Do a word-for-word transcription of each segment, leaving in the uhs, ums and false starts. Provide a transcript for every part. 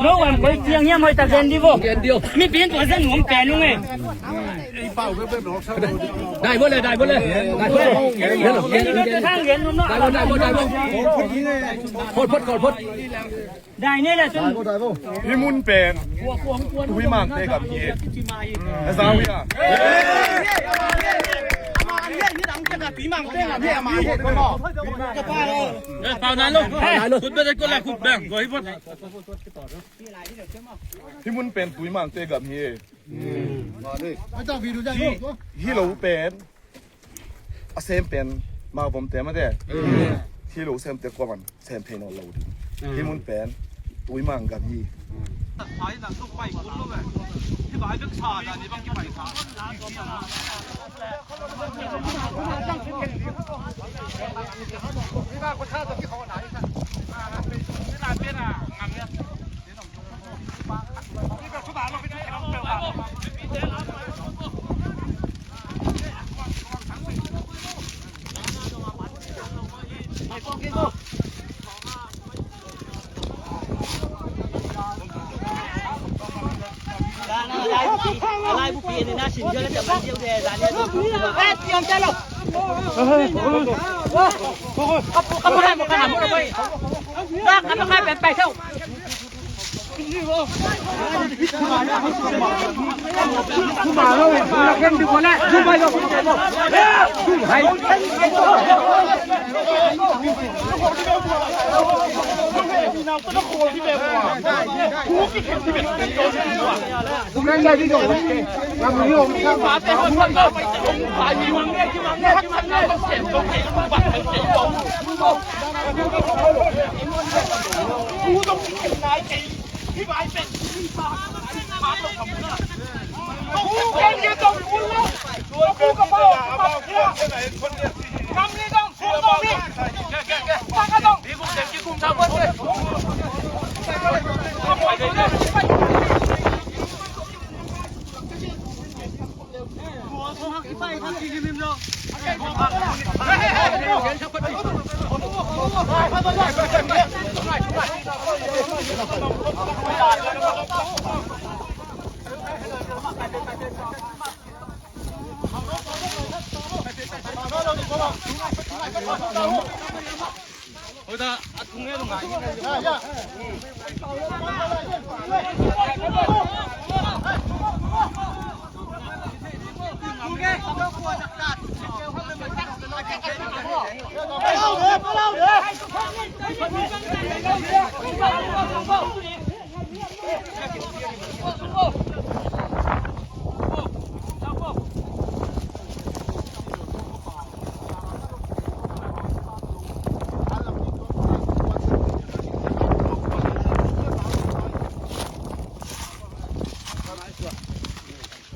No one koi tiang hiam hoi tak gen di bo. Gen di o. Mi pin tua zan nuam pen ung e. Dai bo le, dai bo le. Dai bo le. Gen, gen, gen. Khang gen nuam no. Dai bo, dai bo, dai bo. Phot, phot, phot, phot. Dai ne le sun. Hi mun pen Tuimangte gam hi. Na zau hi a. Eh, pau nai lo. Pau nai lo. Khut beng ko la khut beng. Go hi phot. Hi mun pen Tuimangte gam hi. Hi, hi lo pen a sem pen Mavomte mate. Hi lo semte kua man sem thei nawn lo ding. Hi mun pen Tuimang gam hi.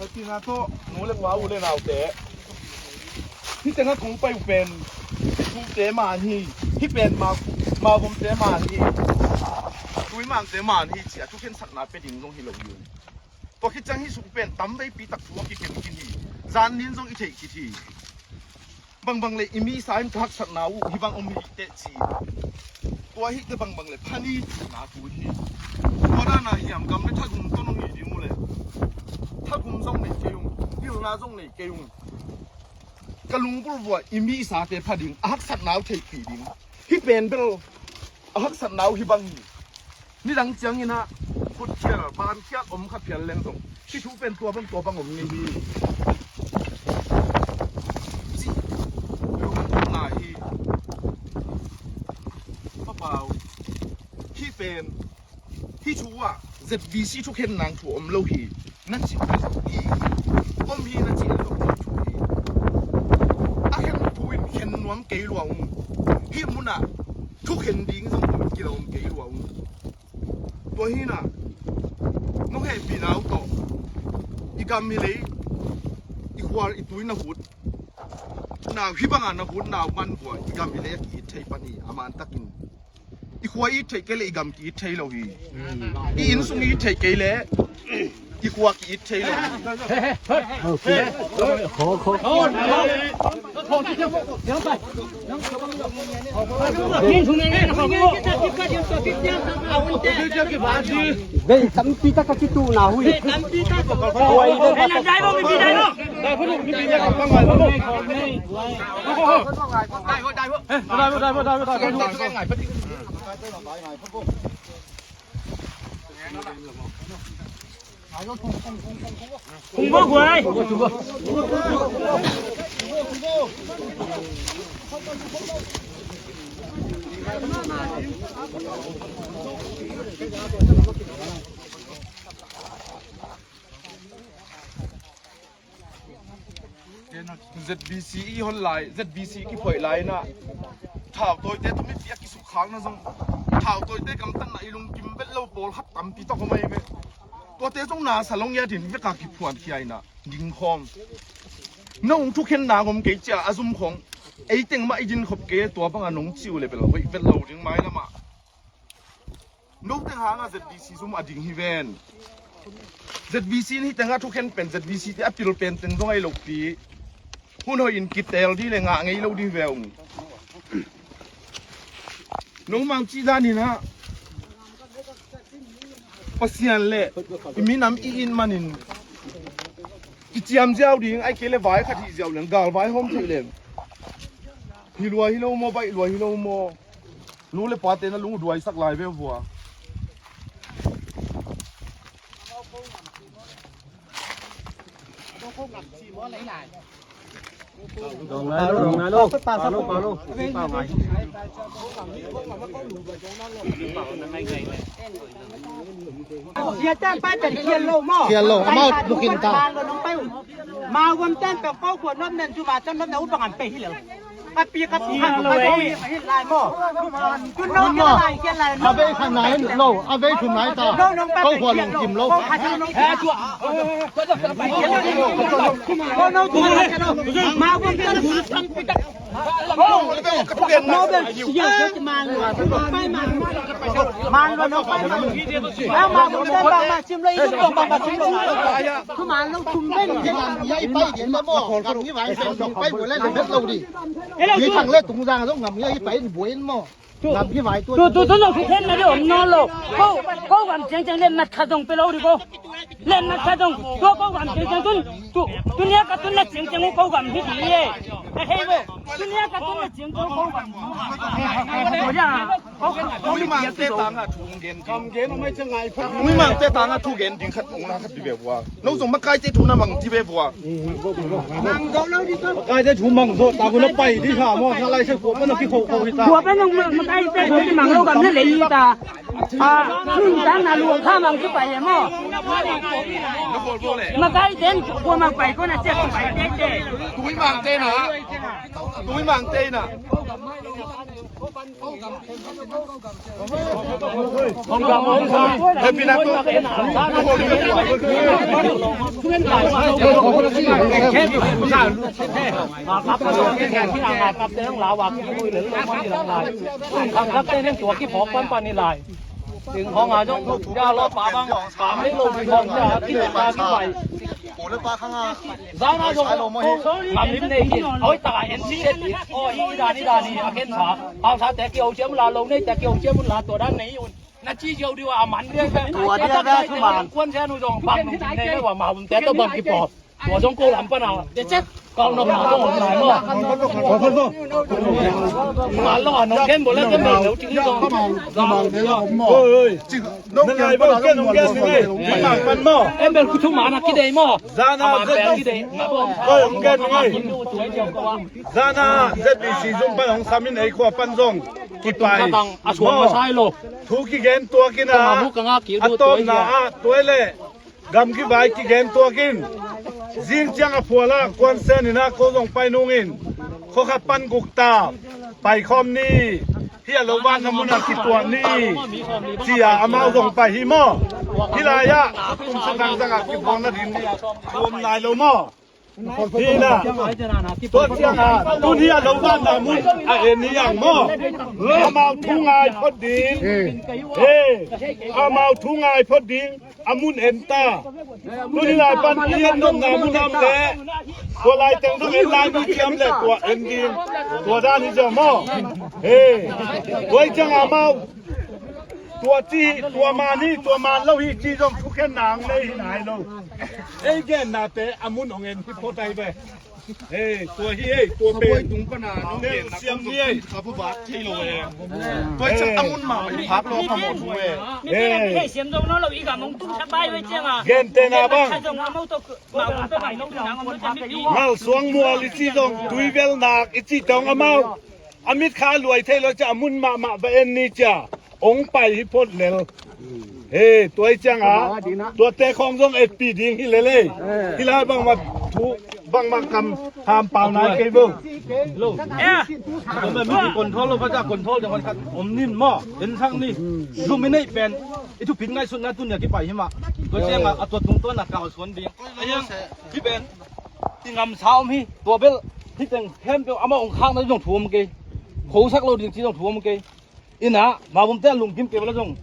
Tina tawh nu le pa, u le naute, hih tengah kong pai uh pen Thute man hi. Hih pen Ma, Mavomte man hi. Tuimangte man hi ci-a thukhensakna pia ding zong hi lo hi. Tua khit ciang hih sung pen tamveipi tak thu a kikem khin hi. Zan nin zong i theih khit hi. Bangbang le i misa in ka haksatna uh hih bang om hi teh ci. Tua hihte bangbang le pha ni cihna thu hi. Tua dana hiam, gam le thagum tawh nong hi ding uh le, thagum zong nei kei ung, pilna zong nei kei ung. Ka lungbulh vua i misate pha ding, a haksatna uh theihpih ding. Hih pen bel a haksatna uh hih bang hi. Nidang ciangin ah khutkhial, bankhial om kha phial leng zong, hih thu pen tua bang tua bang om ngei hi. Cih lungdamna hi. Pa Pau, hih pen, hih thu ah Z B C thukhen nang thu om lo hi. Na cih hi, om hi na cih zong hi thu hi. A khen thu in khen nuam kei lua ung. Hih munah thukhen ding zong om kilawm kei lua ung. Tua hinah nong hehpihna uh tawh i gam i lei, i khual i tui na hut nau, hih banga na hut nau man vua i gam i lei a ki-it thei pan hi a man takin. I khua i it theih kei leh i gam ki-it thei lo hi. I innsung i it theih kei leh i khua ki-it thei lo hi. Khawk, khawk. Bei tampi taka kituhna hui. Z B C i hon lai, Z B C i kiphoih lai inah, thautawite tawh mipi a kisukkhakna zong, thautawite gamtatna i lungkim vet lo pawlkhat tampi tawh om ahi ve. Tuate zong na salong ia din veka kiphuankhia inah dingkhawm. Na ung thukhenna om kei cia a zum khong, eiteng mah i dinkhop kei, tua banga nong ci uh le bel hoih vet lo ding mailamah. Note hanga Z B C zum a ding hi ven. Z B C in hih tengah thukhen pen Z B C te a pil pen teng zong ahi lopi. Hun hoih in kiteel dih le ngah ngei lo dih ve ung. Nongmang cih danin ah Pasian le i minam i it manin i ciam ziau ding, ai kei le vai khat hih ziau leng, galvai hawm theih leng. Hi lua hi lo maw, baih lua hi lo maw? Nu le pate na lung uh duaisak lai ve vua. Sia tan pai tan khial lo maw? Khial lo, amau bukin ta. Mawam tan pek ko khua nop nan zuma tan nop nan upang an pe hi lo. A pi ka pi ka pi ka hi lai maw? Tun lo kia lai kia lai maw? A vei khan nai lo, a vei thum nai ta. Ko khua lungkim lo. Ko no tu ma ko tan tam pi ta. Ko no bel sia ko ti ma lo. Pai ma lo. Ma lo no pai ma. Ma ma ko tan ba ma sim lo i ko ba ma sim lo. Thu man lo thum pen. Ngam ia i pai den le maw? Ngam i vai pen dong pai bua le le bet lo di. Hi thang le tung zang zong ngam ia i pai in bua in maw? Ngam i vai tu. Tu tu tu no thu khen na di om no lo. Ko ko ngam ceng ceng le mat kha dong pe lo di ko. Le mat kha dong. Tu ko ngam ceng ceng tun. Tu tu nia ka tun le ceng ceng ko ngam hi di ye. Hei ko. Tu nia ka tun le ceng ceng ko ngam. Ko ya. Muimangte tangah thu gen ding. Muimangte tangah thu gen ding khat ong na khat di ve vua. No zong makaite thu na mang di ve vua. Makaite thu mang zo ta, ku na pai di kha maw, na lai se kua pa na ki kho kho hi ta. Kua pa nong makaite thu di mang lo gam na lei hi ta. A, nung ta na luang kha mang ki pai e maw. Makaite kua mang pai ko na ciak ki pai te te. Tui mangte na. Tui mangte na. Zana zong ngam lim nei hi. Hoi taka en si set hi. Aw, hi dan hi dan hi a khen sa. Hausa te kiho ciam un la, lo nei te kiho ciam un la, tua dan nei un. Na ci ziau diu a man dia ka. Tua dia ka thuman. Kuan sia nu zong bang nu nei le wa ma bum te to bang ki pop. Tua zong ko lam pa na. Kau nop na zong nai mo. Ma lo a nong ken bo le ken bo lo ci zong. Oi, oi. Nong ken nong ken nong ken. Mang pan mo. Em bel ku thu ma na ki dei mo. Zana zong ki dei. Oi, nong ken nong ken. Zana Z B C zum pan hong samin ei khua pan zong kipai. Thu kigen tuakin a, a tawpna ah tuai le gam kivai kigen tuakin. Zing ciang a phual ah kuan sen in a ko zong pai nungin khua khat pan guk ta, pai khawm ni. Hi a lo vanna mun ah kituah ni, ci-a amau zong pai hi maw? Hi lai-ah a tumsa dangdang ah kiphuang nading thu om nai lo maw? Hi na. Tua ciangah tuni a lo vanna mun a en hi ang maw? Amau thu ngai phot ding. He, amau thu ngai phot ding. A mun en ta. Tuni lai pan i en nopna mun om leh, tua lai teng zong en lai ni ciam leh tua en ding. Tua dan hi ciam maw? He, tua hi ciangah amau tua ci, tua man hi, tua man lo hi ci zong thukhenna hong nei hi nai lo. Ei gennate a mun hong en hi phot ai ve. Ei, tua hi ei, tua pen. Tung pana nong gen na siam ni ei. Ka bu bat thei lo ei. Tua ei chang a mun ma i phak lo ka mo thu ei. Ei. Siam zong no lo i ga mong tung sa bai wei ciang a. Gen te na bang. Sa zong a mo to ma mo pe bai no na mo ta mi. Ngal suang mual i ci zong tui vel nak i ci tong amau. A mit kha luai thei lo cia a mun mahmah va en ni cia ong pai hi phot lel. He, tua hi ciangah tuate khawng zong etpi ding hi lel ei. Hi lai bangmah thu, bangmah kam hampau nai kei bo. Lo. Tua mah mi control lo, kha cia control ding hon khat om nin maw, en thak ni. Zum i neih pen i thupit ngaihsutna tun nia kipai hi mah. Tua ciangah a tua tungtawn a kal suan ding. A hiang hi pen i ngamsa om hi. Tua bel hi teng khempeuh amah ong khakna zong thu om kei. Khosak lo ding ci zong thu om kei. Ina, Mawbumte a lungkim kei bala zong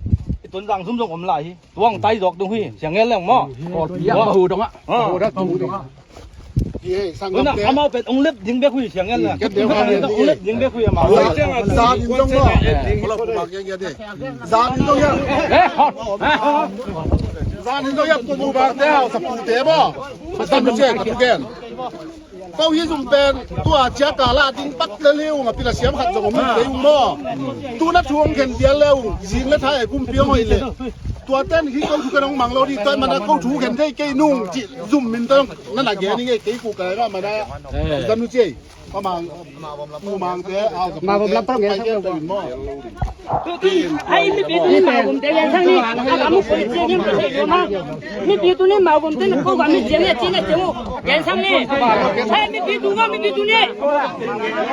i Tonzang zum zong om lai hi. Tuang tai zawk dung hi, siang ngel leng maw? Aw, tia, mahu dong ah. Ah. Mahu dah, mahu dong ah. Ina, amau pen ong lep ding bek hui, siang ngel leng. Ong lep ding bek hui amau. Zan in dong maw? Zan in dong ya. Eh, hot. Zan in dong ya, pu bu bak te hau, sa pu te maw? Sa pu te, sa pu gen. Ko hi zum pen tua cia kala ding pak le liu nga pila siam khat zong om kei ung maw. Tu na thu ong khen dia le ung zing le tha e kumpi ong hoi le. Tua ten hi ko thu khen ong mang lo di tua mana ko thu khen thei kei nung ci zum min tong na na gen nge kei ku kai ra mana. Zanu ci ei. Ko mang. Mawbum lam pang gen. Ai, mipi tu ni Mawbumte lian sang ni. A mu pui ci ni ma. Mipi tu ni Mawbumte ni ko ga mi ci ni ci ni ci mu. Lian sang ni. Ai, mipi tu ma, mipi tu ni.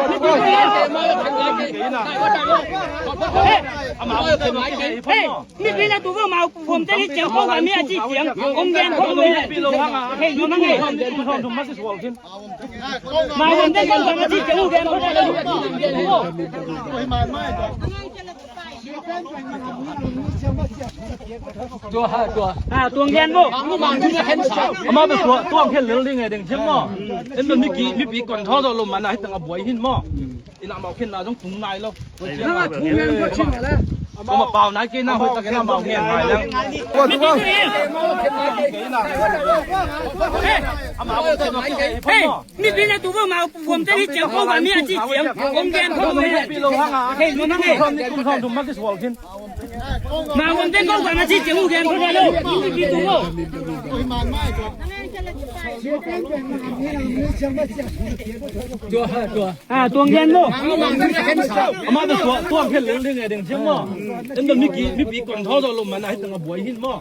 Mipi tu ni. Hei. Hei. Mipi na tu vo Mawbumte ni ci ko ga mi a ci ci. Om gen ko mi. Hei, lo mang hei. Mawbumte ko ga mi a ci ci u gen ko. Tua ha, tua. Ah, tuang gen mo. Ama be tua, tuang khen lel ding e ding thiam mo. En be mipi, mipi kon tho do lo mana hi tang a buai hin mo. Ina mau khen na zong tung nai lo. Nang a thu ngen ko chin le. Ko ma pau nai ke na hoi ta ke na mau ngen nai le. Ko tu ko. Hey, mipi na tu ko Mawbumte ni ciang ko ba mi a ci ciang. Ong gen ko. Hey, lo na ngai. Kum thong dum ma ki sual khin. Mawbumte ko ba ma ci ciang ong gen ko lo. Mipi tu ko. Tua ha, tua. Ah, tuang gen mo. Ama be tua, tuang khen lel ding e ding thiam mo. En be mipi, mipi kon tho do lo mana hi tang a buai hin mo.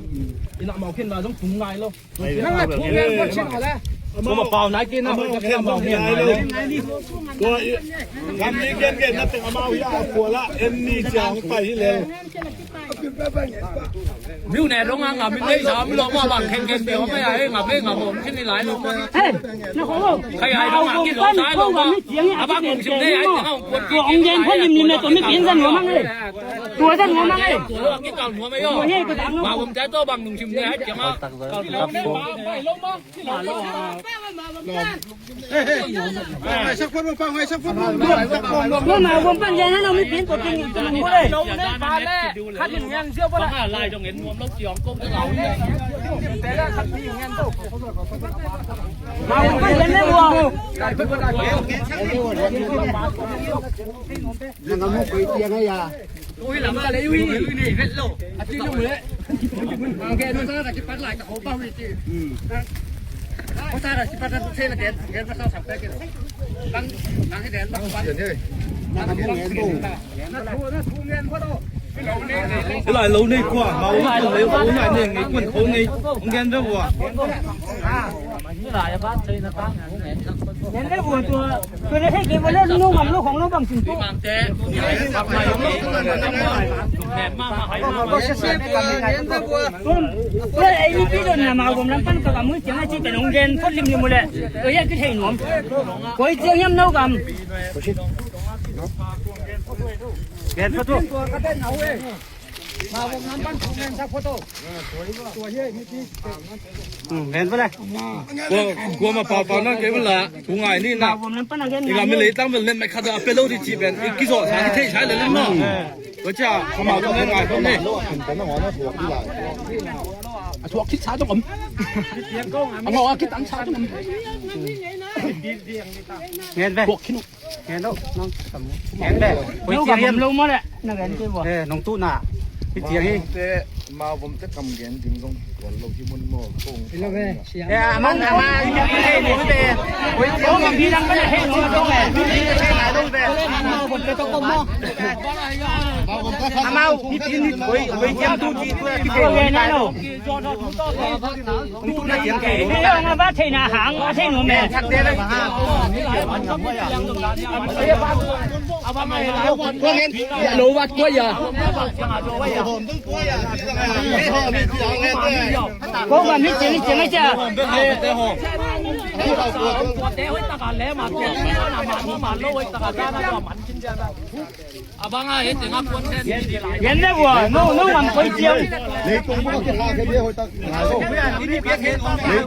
Ina mau khen na zong tung nai lo. Nang a thu ngen ko chin le. Ko ma pau nai ke na hoi ta ke na mau ngen nai lo. Tua i kam ni gen gen na teng amau hi a pua la en ni ciang pai hi lel. Miu ne dong a ngam in nei sa mi lo ma bang khen khen pi hom ya, eh, ngam eh, ngam hom khin ni lai lo. Hey, na ko lo. Khai ai dong a ki lo tai lo ma. A bang kong sim nei ai teng a hong kuat ki. Ong gen ko lim lim ne to mipi zan nuam mang eh. Tua zan nuam mang eh. Tua lo a ki kal nuam eh yo. Tua he ko dang lo. Mawbumte to bang nung sim nei ai teng a. Ngai sak phot mo, pa, ngai sak phot mo. Mo ma, gom pan lian na, mi pin ko pin ko mo le. Khat in ngiang zia bo la. Lai dong en nuam lo tiang ko. Te la khat pi ngian to. Ma, gom pan lian na bo. Nang mo ko tiang ya. Ui, lam a le, ui, ui, nei vet lo. A ci lu le. Ang gen sa ka ci pat lai ka ho ba ui ci. Ko sa ka ci pat se la gen, gen pa sa sa pe ke. Bang, bang ke den bang pa. Na ka mu ngen bo. Na thu, na thu ngen bo lo. Lai lo nei kua, mau lo nei, lo nei nei, kuan ko nei, ong gen da bua. Gen da bua tua, tua na thei ke bua le nu ngam lo khong lo bang sin tu. Tua ei ni pi don na mau gom lam pan ka gam ui tiang a ci pen ong gen phot lim lim mu le. Tua ya ki thei nuam. Koi tiang yam nau gam. Gen phot tu. Kua, kua ma pau pau nang kei bala, tu ngai ni na. Ika mi lei tang bel nen mai khat a pe lo di ci ben, i kizawh sa i thei sa le len no. Ko cia, ko ma tu ngai ngai ko ne. A thuak khit sa zong om. A ngawh a khit tang sa zong om. Ngen ve. Thuak khit. Ngen lo, nong sam. Ngen ve. Koi ciang hiam lo maw le. Na ngen kei bua. Eh, nong tu na. Hi ciang hi. Mawbawmte kam gen ding zong kual lo hi mun maw. Kong. Hi lo ve. Eh, a man a man. Koi ciang hiam hi dang ka na hei lo zong eh. Amau, hi tin hi koi, koi ciang tu ci tu. Koi gen na lo. Lo wat kua ya. Ko ba mi ceng ceng aja. Abang a, eh, tengah kuan sen. Yan le bua, no, no ngam koi ciang.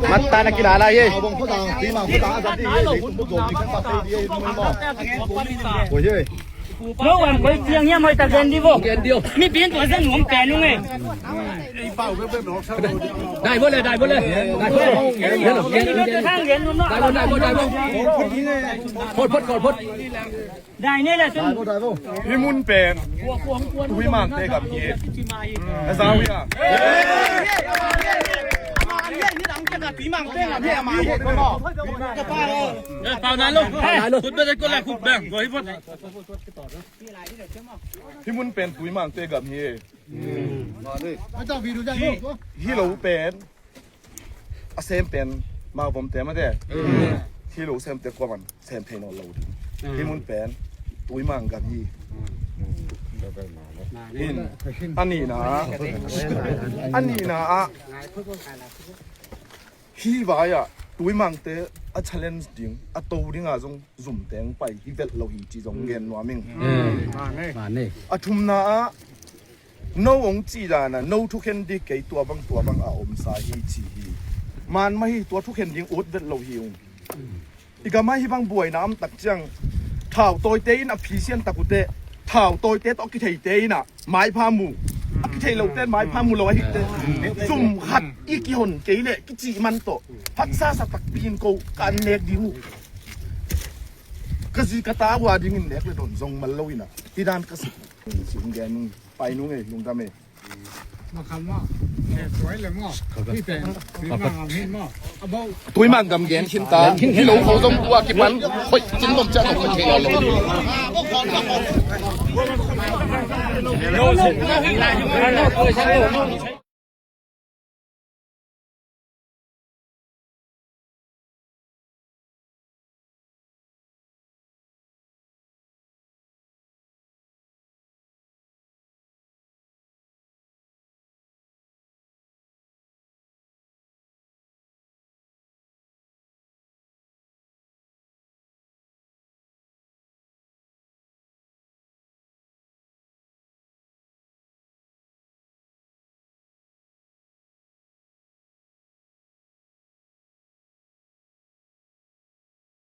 Matta na kilala ye. No ngam koi ciang ya, moi ta gen di bo. Gen di. Mi pin tua zan ngom pen nung eh. Dai bo le, dai bo le. Dai bo. Thang gen nung no. Dai bo, dai bo, dai bo. Phot, phot, phot, phot. Dai ne la tun. Hi mun pen Tuimangte gam hi. Na zau hi a. Eh, pau nai lo. Nai lo. Khut beng ko la khut beng. Ko hi phot. Hi mun pen Tuimangte gam hi. Hi, hi lo pen. A sem pen Mawbawmte mate. Hi lo semte kua man sem thei nawn lo ding. Hi mun pen Tuimang gam hi. Hin, a nihna ah, a nihna ah, hi vai ah Tuimangte a challenge ding, a to ding ah zong zumteng pai hi vet lo hi ci zong gen nuam ing. A thumna ah, no ong cih dan a, no thukhen ding kei tua bang tua bang a omsa hi ci hi. Man mah hi, tua thukhen ding ut vet lo hi ung. I gam ah hih bang buaina om tak ciang, thau tawite in a phisian tak uh teh, thau tawite tawh kitheite in a maipha mu, a kithei lote in maipha mu lo ahih teh, zum khat i kihon kei leh kicih man tawh, haksa sa takpi in ko ka an nek ding uh. Ka zi ka ta uh a dingin nek le don zong mal lo in a, hih dan ka sik. Sing gen ung. Pai nung ei, lungdam ei. Tuimang gam gen khin ta. Hi lo kho zong tua kipan. Hoi, cin bom ciang kho kho.